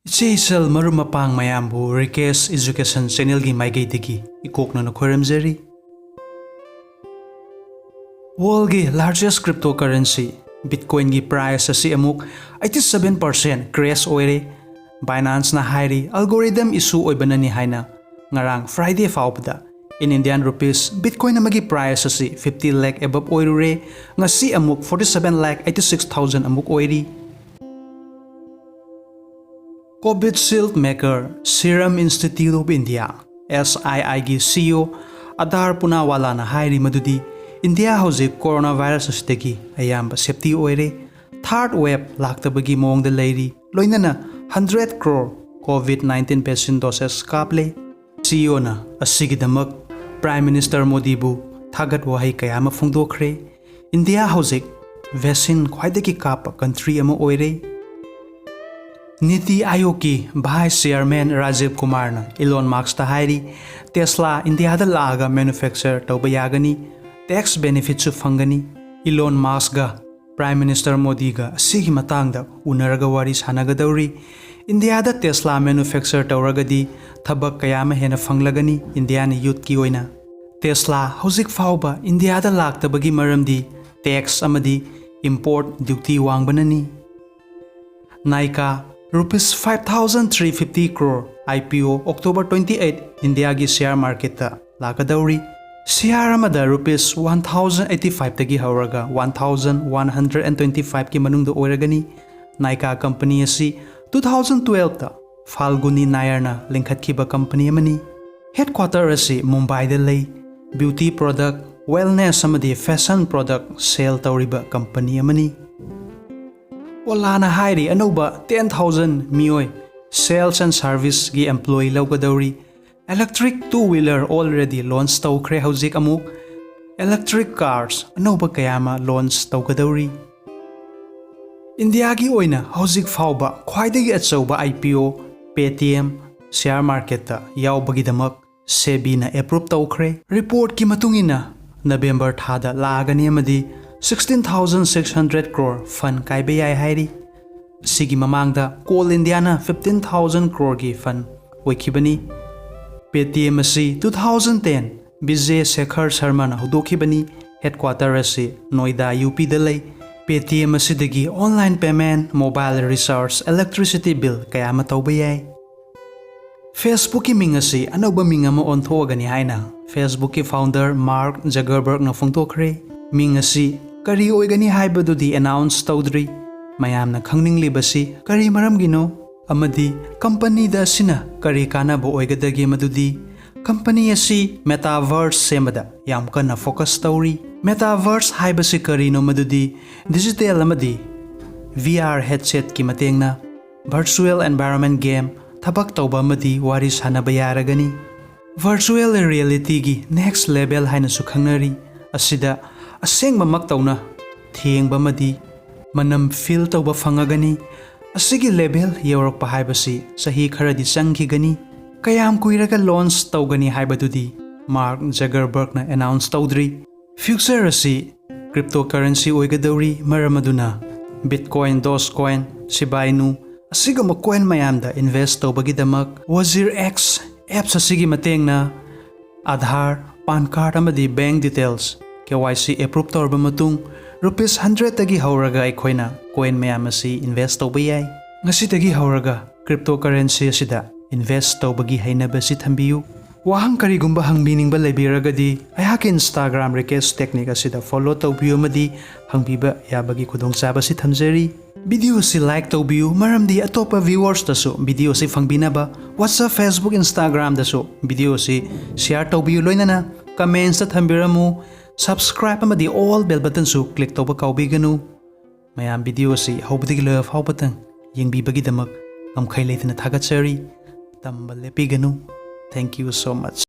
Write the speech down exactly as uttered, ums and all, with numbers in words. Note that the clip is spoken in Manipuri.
ꯏꯆꯦ ꯏꯆꯜ ꯃꯔꯨꯞ ꯃꯄꯥꯡ ꯃꯌꯥꯝꯕꯨ ꯔꯤꯀꯦꯁ ꯏꯖꯨꯀꯦꯁꯟ ꯆꯦꯅꯦꯜꯒꯤ ꯃꯥꯏꯀꯩꯗꯒꯤ ꯏꯀꯣꯛꯅꯅ ꯈꯣꯏꯔꯝꯖꯔꯤ꯫ ꯋꯥꯔꯜꯒꯤ ꯂꯥꯔꯖꯦꯁ ꯀ꯭ꯔꯤꯞꯇꯣ ꯀꯔꯦꯟꯁꯤ ꯕꯤꯠꯀꯣꯏꯟꯒꯤ ꯄ꯭ꯔꯥꯏꯁ ꯑꯁꯤ ꯑꯃꯨꯛ ꯑꯩꯠꯇꯤ ꯁꯚꯦꯟ ꯄꯥꯔꯁꯦꯟ ꯀ꯭ꯔꯦꯁ ꯑꯣꯏꯔꯦ꯫ ꯕꯥꯏꯅꯥꯟꯁꯅ ꯍꯥꯏꯔꯤ ꯑꯜꯒꯣꯔꯤꯗꯝ ꯏꯁꯨ ꯑꯣꯏꯕꯅꯅꯤ ꯍꯥꯏꯅ꯫ ꯉꯔꯥꯡ ꯐ꯭ꯔꯥꯏꯗꯦ ꯐꯥꯎꯕꯗ in Indian rupees ꯕꯤꯠꯀꯣꯏꯟ ꯑꯃꯒꯤ ꯄ꯭ꯔꯥꯏꯁ ꯑꯁꯤ ꯐꯤꯐꯇꯤ ꯂꯥꯈ ꯑꯦꯕꯞ ꯑꯣꯏꯔꯨꯔꯦ꯫ ꯉꯁꯤ ꯑꯃꯨꯛ forty seven lakh eighty six thousand ꯑꯃꯨꯛ ꯑꯣꯏꯔꯤ꯫ Covishield maker Serum Institute of India, S I I ꯒꯤ ꯁꯤꯏꯑꯣ ꯑꯗꯥꯔ ꯄꯨꯅꯥꯋꯥꯂꯥꯅ ꯍꯥꯏꯔꯤ ꯃꯗꯨꯗꯤ ꯏꯟꯗꯤꯌꯥ ꯍꯧꯖꯤꯛ ꯀꯣꯔꯣꯅꯥ ꯚꯥꯏꯔꯁ ꯑꯁꯤꯗꯒꯤ ꯑꯌꯥꯝꯕ ꯁꯦꯞꯇꯤ ꯑꯣꯏꯔꯦ꯫ ꯊꯥꯔꯗ ꯋꯦꯕ ꯂꯥꯛꯇꯕꯒꯤ ꯃꯑꯣꯡꯗ ꯂꯩꯔꯤ꯫ ꯂꯣꯏꯅꯅ hundred crore Covid nineteen vaccine doses ꯀꯥꯞꯂꯦ꯫ ꯁꯤꯏꯑꯣꯅ ꯑꯁꯤꯒꯤꯗꯃꯛ ꯄ꯭ꯔꯥꯏꯝ ꯃꯤꯅꯤꯁꯇꯔ ꯃꯣꯗꯤꯕꯨ ꯊꯥꯒꯠ ꯋꯥꯍꯩ ꯀꯌꯥ ꯑꯃ ꯐꯣꯡꯗꯣꯛꯈ꯭ꯔꯦ꯫ ꯏꯟꯗꯤꯌꯥ ꯍꯧꯖꯤꯛ ꯚꯦꯛꯁꯤꯟ ꯈ꯭ꯋꯥꯏꯗꯒꯤ ꯀꯥꯞꯄ ꯀꯟꯇ꯭ꯔꯤ ꯑꯃ ꯑꯣꯏꯔꯦ꯫ ꯅꯤꯇꯤ ꯑꯥꯌꯣꯒꯀꯤ ꯚꯥꯏꯁ ꯆꯤꯌꯔꯃꯦꯟ ꯔꯥꯖꯤꯕ ꯀꯨꯃꯥꯔꯅ ꯏꯂꯣꯟ ꯃꯥꯛꯁꯇ ꯍꯥꯏꯔꯤ, ꯇꯦꯁꯂꯥ ꯏꯟꯗꯤꯌꯥꯗ ꯂꯥꯛꯑꯒ ꯃꯦꯅꯨꯐꯦꯛꯆꯔ ꯇꯧꯕ ꯌꯥꯒꯅꯤ, ꯇꯦꯛꯁ ꯕꯦꯅꯤꯐꯤꯠꯁꯨ ꯐꯪꯒꯅꯤ꯫ ꯏꯂꯣꯟ ꯃꯥꯛꯁꯀ ꯄ꯭ꯔꯥꯏꯝ ꯃꯤꯅꯤꯁꯇꯔ ꯃꯣꯗꯤꯒ ꯑꯁꯤꯒꯤ ꯃꯇꯥꯡꯗ ꯎꯅꯔꯒ ꯋꯥꯔꯤ ꯁꯥꯟꯅꯒꯗꯧꯔꯤ꯫ ꯏꯟꯗꯤꯌꯥꯗ ꯇꯦꯁꯂꯥ ꯃꯦꯅꯨꯐꯦꯛꯆꯔ ꯇꯧꯔꯒꯗꯤ ꯊꯕꯛ ꯀꯌꯥ ꯑꯃ ꯍꯦꯟꯅ ꯐꯪꯂꯒꯅꯤ ꯏꯟꯗꯤꯌꯥꯅ ꯌꯨꯠꯀꯤ ꯑꯣꯏꯅ꯫ ꯇꯦꯁꯂꯥ ꯍꯧꯖꯤꯛ ꯐꯥꯎꯕ ꯏꯟꯗꯤꯌꯥꯗ ꯂꯥꯛꯇꯕꯒꯤ ꯃꯔꯝꯗꯤ ꯇꯦꯛꯁ ꯑꯃꯗꯤ ꯏꯝꯄꯣꯔꯠ ꯗ꯭ꯌꯨꯇꯤ ꯋꯥꯡꯕꯅꯅꯤ꯫ Nykaa rupees five thousand three fifty crore IPO October twenty eight ꯏꯟꯗꯤꯌꯥꯒꯤ ꯁꯤꯌꯥꯔ ꯃꯥꯔꯀꯦꯠꯇ ꯂꯥꯛꯀꯗꯧꯔꯤ꯫ ꯁꯤꯌꯥꯔ ꯑꯃꯗ ꯔꯨꯄꯤꯁ ꯋꯥꯟ ꯊꯥꯎꯖꯟ ꯑꯩꯠꯇꯤ ꯐꯥꯏꯚꯇꯒꯤ ꯍꯧꯔꯒ one thousand one hundred and twenty ꯐꯥꯏꯚꯀꯤ ꯃꯅꯨꯡꯗ ꯑꯣꯏꯔꯒꯅꯤ꯫ ꯅꯥꯏꯀꯥ ꯀꯝꯄꯅꯤ ꯑꯁꯤ ꯇꯨ ꯊꯥꯎꯖꯟ ꯇꯨꯋꯦꯜꯐꯇ ꯐꯥꯜꯒꯨꯅꯤ ꯅꯥꯌꯔꯅ ꯂꯤꯡꯈꯠꯈꯤꯕ ꯀꯝꯄꯅꯤ ꯑꯃꯅꯤ꯫ ꯍꯦꯗꯀ꯭ꯋꯥꯇꯔ ꯑꯁꯤ ꯃꯨꯝꯕꯥꯏꯗ ꯂꯩ꯫ ꯕ꯭ꯌꯨꯇꯤ ꯄ꯭ꯔꯣꯗꯛ, ꯋꯦꯜꯅꯦꯁ ꯑꯃꯗꯤ ꯐꯦꯁꯟ ꯄ꯭ꯔꯣꯗꯛ ꯁꯦꯜ ꯇꯧꯔꯤꯕ ꯀꯝꯄꯅꯤ ꯑꯃꯅꯤ꯫ ꯑꯣꯂꯥꯅ ꯍꯥꯏꯔꯤ ꯑꯅꯧꯕ ꯇꯦꯟ ꯊꯥꯎꯖꯟ ꯃꯤꯑꯣꯏ ꯁꯦꯜꯁ ꯑꯦꯟ ꯁꯥꯔꯚꯤꯁꯀꯤ ꯑꯦꯝꯄ꯭ꯂꯣꯌꯤ ꯂꯧꯒꯗꯧꯔꯤ꯫ Electric two wheeler already launch ꯇꯧꯈ꯭ꯔꯦ꯫ ꯍꯧꯖꯤꯛ ꯑꯃꯨꯛ ꯏꯂꯦꯛꯇ꯭ꯔꯤꯛ ꯀꯥꯔꯁ ꯑꯅꯧꯕ ꯀꯌꯥ ꯑꯃ ꯂꯣꯟꯆ ꯇꯧꯒꯗꯧꯔꯤ꯫ ꯏꯟꯗꯤꯌꯥꯒꯤ ꯑꯣꯏꯅ ꯍꯧꯖꯤꯛ ꯐꯥꯎꯕ ꯈ꯭ꯋꯥꯏꯗꯒꯤ ꯑꯆꯧꯕ IPO Paytm ꯁꯤꯌꯥꯔ ꯃꯥꯔꯀꯦꯠꯇ ꯌꯥꯎꯕꯒꯤꯗꯃꯛ ꯁꯦꯕꯤꯅ ꯑꯦꯄ꯭ꯔꯨꯞ ꯇꯧꯈ꯭ꯔꯦ꯫ ꯔꯤꯄꯣꯔꯠꯀꯤ ꯃꯇꯨꯡ ꯏꯟꯅ ꯅꯕꯦꯝꯕꯔ ꯊꯥꯗ ꯂꯥꯛꯑꯒꯅꯤ ꯑꯃꯗꯤ sixteen thousand six hundred crore fund ꯀꯥꯏꯕ ꯌꯥꯏ ꯍꯥꯏꯔꯤ꯫ ꯁꯤꯒꯤ ꯃꯃꯥꯡꯗ ꯀꯣꯜ ꯏꯟꯗꯤꯌꯥꯅ fifteen thousand crore ꯒꯤ fund ꯑꯣꯏꯈꯤꯕꯅꯤ꯫ Paytm ꯑꯁꯤ two thousand ten Vijay Shekhar Sharma ꯅ ꯍꯧꯗꯣꯛꯈꯤꯕꯅꯤ꯫ Headquarter ꯑꯁꯤ ꯅꯣꯏꯗꯥ, UP ꯗ ꯂꯩ꯫ Paytm ꯑꯁꯤꯗꯒꯤ online payment, mobile recharge, electricity bill ꯀꯌꯥ ꯑꯃ ꯇꯧꯕ ꯌꯥꯏ꯫ Facebook ꯀꯤ ꯃꯤꯡ ꯑꯁꯤ ꯑꯅꯧꯕ ꯃꯤꯡ ꯑꯃ ꯑꯣꯟꯊꯣꯛꯑꯒꯅꯤ ꯍꯥꯏꯅ Facebook ꯀꯤ founder Mark Zuckerberg ꯅ ꯐꯣꯡꯗꯣꯛꯈ꯭ꯔꯦ꯫ ꯃꯤꯡ ꯑꯁꯤ ꯀꯔꯤ ꯑꯣꯏꯒꯅꯤ ꯍꯥꯏꯕꯗꯨꯗꯤ announce ꯇꯧꯗ꯭ꯔꯤ꯫ ꯃꯌꯥꯝꯅ ꯈꯪꯅꯤꯡꯂꯤꯕꯁꯤ ꯀꯔꯤ ꯃꯔꯝꯒꯤꯅꯣ? ꯑꯃꯗꯤ company ꯗ ꯑꯁꯤꯅ ꯀꯔꯤ ꯀꯥꯟꯅꯕ ꯑꯣꯏꯒꯗꯒꯦ? ꯃꯗꯨꯗꯤ company ꯑꯁꯤ metaverse ꯁꯦꯝꯕꯗ ꯌꯥꯝ ꯀꯟꯅ focus ꯇꯧꯔꯤ꯫ Metaverse ꯍꯥꯏꯕꯁꯤ ꯀꯔꯤꯅꯣ? ꯃꯗꯨꯗꯤ digital ꯑꯃꯗꯤ VR headset ꯀꯤ ꯃꯇꯦꯡꯅ virtual environment game ꯊꯕꯛ ꯇꯧꯕ ꯑꯃꯗꯤ ꯋꯥꯔꯤ ꯁꯥꯟꯅꯕ ꯌꯥꯔꯒꯅꯤ꯫ Virtual reality ꯒꯤ next level ꯍꯥꯏꯅꯁꯨ ꯈꯪꯅꯔꯤ꯫ ꯑꯁꯤꯗ ꯑꯁꯦꯡꯕꯃꯛ ꯇꯧꯅ ꯊꯦꯡꯕ ꯑꯃꯗꯤ ꯃꯅꯝ feel ꯇꯧꯕ ꯐꯪꯉꯒꯅꯤ꯫ ꯑꯁꯤꯒꯤ level ꯌꯧꯔꯛꯄ ꯍꯥꯏꯕꯁꯤ ꯆꯍꯤ ꯈꯔꯗꯤ ꯆꯪꯈꯤꯒꯅꯤ꯫ ꯀꯌꯥꯝ ꯀꯨꯏꯔꯒ launch ꯇꯧꯒꯅꯤ ꯍꯥꯏꯕꯗꯨꯗꯤ Mark Zuckerberg ꯅ announce ꯇꯧꯗ꯭ꯔꯤ꯫ Future ꯑꯁꯤ cryptocurrency ꯑꯣꯏꯒꯗꯧꯔꯤ꯫ ꯃꯔꯝ ꯑꯗꯨꯅ Bitcoin, Dogecoin, Shiba Inu ꯑꯁꯤꯒꯨꯝꯕ coin ꯃꯌꯥꯝꯗ invest ꯇꯧꯕꯒꯤꯗꯃꯛ Wazir X apps ꯑꯁꯤꯒꯤ ꯃꯇꯦꯡꯅ Aadhaar, PAN card ꯑꯃꯗꯤ bank details, KYC approve ꯇꯧꯔꯕ ꯃꯇꯨꯡ, rupees hundred ꯇꯒꯤ ꯍꯧꯔꯒ ꯑꯩꯈꯣꯏꯅ coin ꯃꯌꯥꯝ ꯑꯁꯤ invest ꯇꯧꯕ ꯌꯥꯏ꯫ ꯉꯁꯤꯗꯒꯤ ꯍꯧꯔꯒ cryptocurrency ꯑꯁꯤꯗ invest ꯇꯧꯕꯒꯤ ꯍꯩꯅꯕꯤ ꯑꯁꯤ ꯊꯝꯕꯤꯌꯨ꯫ ꯋꯥꯍꯪ ꯀꯔꯤꯒꯨꯝꯕ ꯍꯪꯕꯤꯅꯤꯡꯕ ꯂꯩꯕꯤꯔꯒꯗꯤ ꯑꯩꯍꯥꯛꯀꯤ Instagram Rakesh Technique ꯑꯁꯤꯗ follow ꯇꯧꯕꯤꯌꯨ ꯑꯃꯗꯤ ꯍꯪꯕꯤꯕ ꯌꯥꯕꯒꯤ ꯈꯨꯗꯣꯡꯆꯥꯕ ꯑꯁꯤ ꯊꯝꯖꯔꯤ꯫ Video ꯑꯁꯤ like ꯇꯧꯕꯤꯌꯨ, ꯃꯔꯝꯗꯤ ꯑꯇꯣꯞꯄ viewers ꯇꯁꯨ video ꯑꯁꯤ ꯐꯪꯕꯤꯅꯕ WhatsApp, Facebook, Instagram ꯗꯁꯨ video ꯑꯁꯤ share ꯇꯧꯕꯤꯌꯨ, ꯂꯣꯏꯅꯅ comments ꯇ ꯊꯝꯕꯤꯔꯝꯃꯨ꯫ Subscribe ꯑꯃꯗꯤ all bell button ꯁꯨ click ꯇꯧꯕ ꯀꯥꯎꯕꯤꯒꯅꯨ꯫ ꯃꯌꯥꯝ, video ꯑꯁꯤ ꯍꯧꯕꯗꯒꯤ ꯂꯣꯏꯕ ꯐꯥꯎꯕꯇꯪ ꯌꯦꯡꯕꯤꯕꯒꯤꯗꯃꯛ ꯉꯝꯈꯩ ꯂꯩꯇꯅ ꯊꯥꯒꯠꯆꯔꯤ꯫ ꯇꯝꯕ ꯂꯦꯞꯄꯤꯒꯅꯨ꯫ Thank you so much꯫